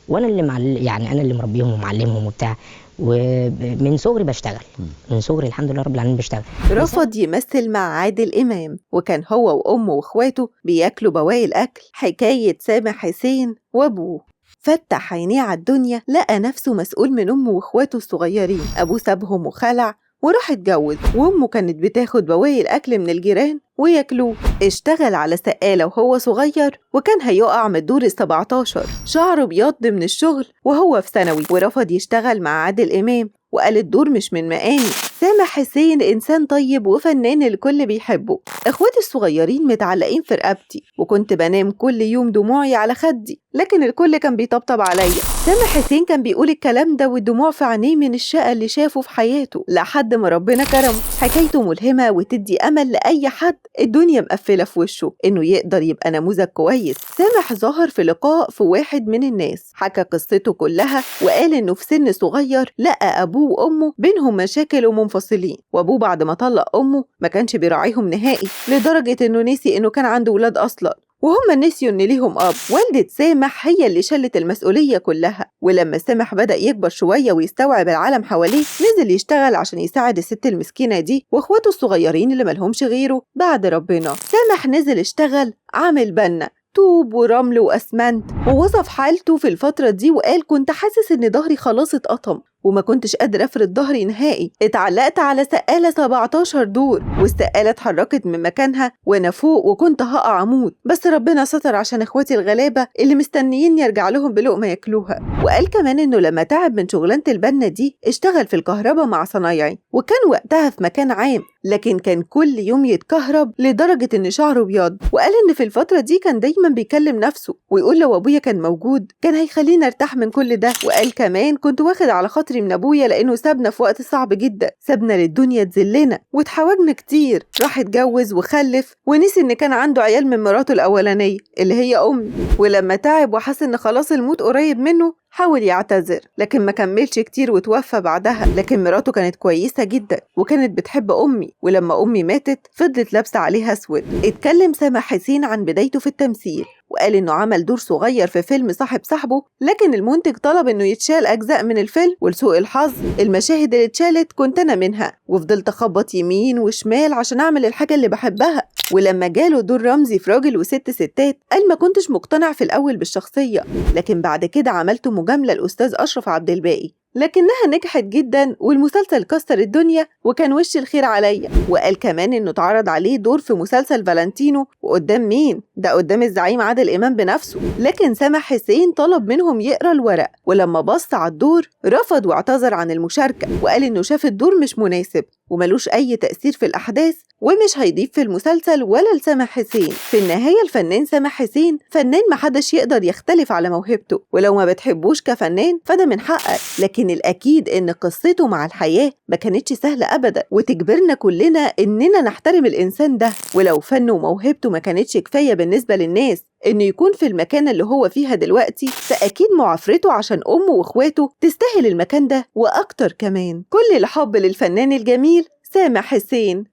وانا اللي يعني انا اللي مربيهم ومعلمهم وبتاع، ومن صغري بشتغل، من صغري الحمد لله رب العالمين بشتغل. رفض يمثل مع عادل إمام، وكان هو وأمه وإخواته بياكلوا بواقي الأكل. حكاية سامح حسين وأبوه. فتح عينيه على الدنيا لقى نفسه مسؤول من أمه وإخواته الصغيرين. أبوه سابهم وخلع وراح اتجوز، وأمه كانت بتاخد بواقي الأكل من الجيران وياكلوه. اشتغل على سقالة وهو صغير، وكان هيقع من الدور 17. شعره بيض من الشغل وهو في ثانوي، ورفض يشتغل مع عادل إمام وقال الدور مش من مقامي. سامح حسين إنسان طيب وفنان الكل بيحبه. إخواتي الصغيرين متعلقين في رقبتي، وكنت بنام كل يوم دموعي على خدي، لكن الكل كان بيطبطب عليا. سامح حسين كان بيقول الكلام ده والدموع في عينيه من الشقة اللي شافه في حياته لحد ما ربنا كرمه. حكايته ملهمة وتدي أمل لأي حد الدنيا مقفلة في وشه إنه يقدر يبقى نموذج كويس. سامح ظهر في لقاء في واحد من الناس، حكى قصته كلها وقال إنه في سن صغير لقى أبوه وأمه بينهم مشاكل ومنفصلين، وأبوه بعد ما طلق أمه ما كانش بيراعيهم نهائي، لدرجة إنه نسي إنه كان عنده ولاد أصلا، وهم نسيوا إن ليهم أب. والدة سامح هي اللي شلت المسؤولية كلها، ولما سامح بدأ يكبر شوية ويستوعب العالم حواليه نزل يشتغل عشان يساعد الست المسكينة دي واخواته الصغيرين اللي ملهمش غيره بعد ربنا. سامح نزل اشتغل عامل بنا، طوب ورمل وأسمنت، ووصف حالته في الفترة دي وقال كنت حاسس إن ظهري خلاص اتقطم وما كنتش قادر أفرد ظهري نهائي. اتعلقت على سقالة 17 دور، والسقالة اتحركت من مكانها وأنا فوق، وكنت هقع أموت، بس ربنا ستر عشان إخواتي الغلابة اللي مستنيين يرجع لهم بلقمة ياكلوها. وقال كمان إنه لما تعب من شغلانة البنا دي اشتغل في الكهرباء مع صنايعي، وكان وقتها في مكان عام، لكن كان كل يوم يتكهرب لدرجة إن شعره بيض. وقال إن في الفترة دي كان دايما بيكلم نفسه ويقول لو أبويا كان موجود كان هيخليني أرتاح من كل ده. وقال كمان كنت واخد على خاطري من أبويا لأنه سابنا في وقت صعب جدا، سابنا للدنيا تذلنا وتحوجنا كتير. راح اتجوز وخلف ونسي إن كان عنده عيال من مراته الأولانية اللي هي أمي. ولما تعب وحس إن خلاص الموت قريب منه حاول يعتذر، لكن ما كملش كتير وتوفى بعدها. لكن مراته كانت كويسة جدا وكانت بتحب أمي، ولما أمي ماتت فضلت لابسة عليها أسود. اتكلم سامح حسين عن بدايته في التمثيل، وقال إنه عمل دور صغير في فيلم صاحب صاحبه، لكن المنتج طلب إنه يتشال أجزاء من الفيلم، ولسوء الحظ المشاهد اللي اتشالت كنت أنا منها، وفضلت أخبط يمين وشمال عشان أعمل الحاجة اللي بحبها. ولما جاله دور رمزي في راجل وست ستات قال ما كنتش مقتنع في الأول بالشخصية، لكن بعد كده عملته مجاملة الأستاذ أشرف عبد الباقي، لكنها نجحت جدا والمسلسل كسر الدنيا وكان وش الخير عليا. وقال كمان انه اتعرض عليه دور في مسلسل فالنتينو، وقدام مين؟ ده قدام الزعيم عادل امام بنفسه، لكن سامح حسين طلب منهم يقرا الورق، ولما بص على الدور رفض واعتذر عن المشاركة، وقال انه شاف الدور مش مناسب وملوش اي تأثير في الاحداث ومش هيضيف في المسلسل ولا لسامح حسين. في النهاية الفنان سامح حسين فنان محدش يقدر يختلف على موهبته، ولو ما بتحبوش كفنان فده من حقك، لكن الأكيد إن قصته مع الحياة ما كانتش سهلة أبدا، وتجبرنا كلنا إننا نحترم الإنسان ده. ولو فنه وموهبته ما كانتش كفاية بالنسبة للناس إنه يكون في المكان اللي هو فيها دلوقتي، فأكيد معافرته عشان أمه وإخواته تستاهل المكان ده وأكتر كمان. كل الحب للفنان الجميل سامح حسين.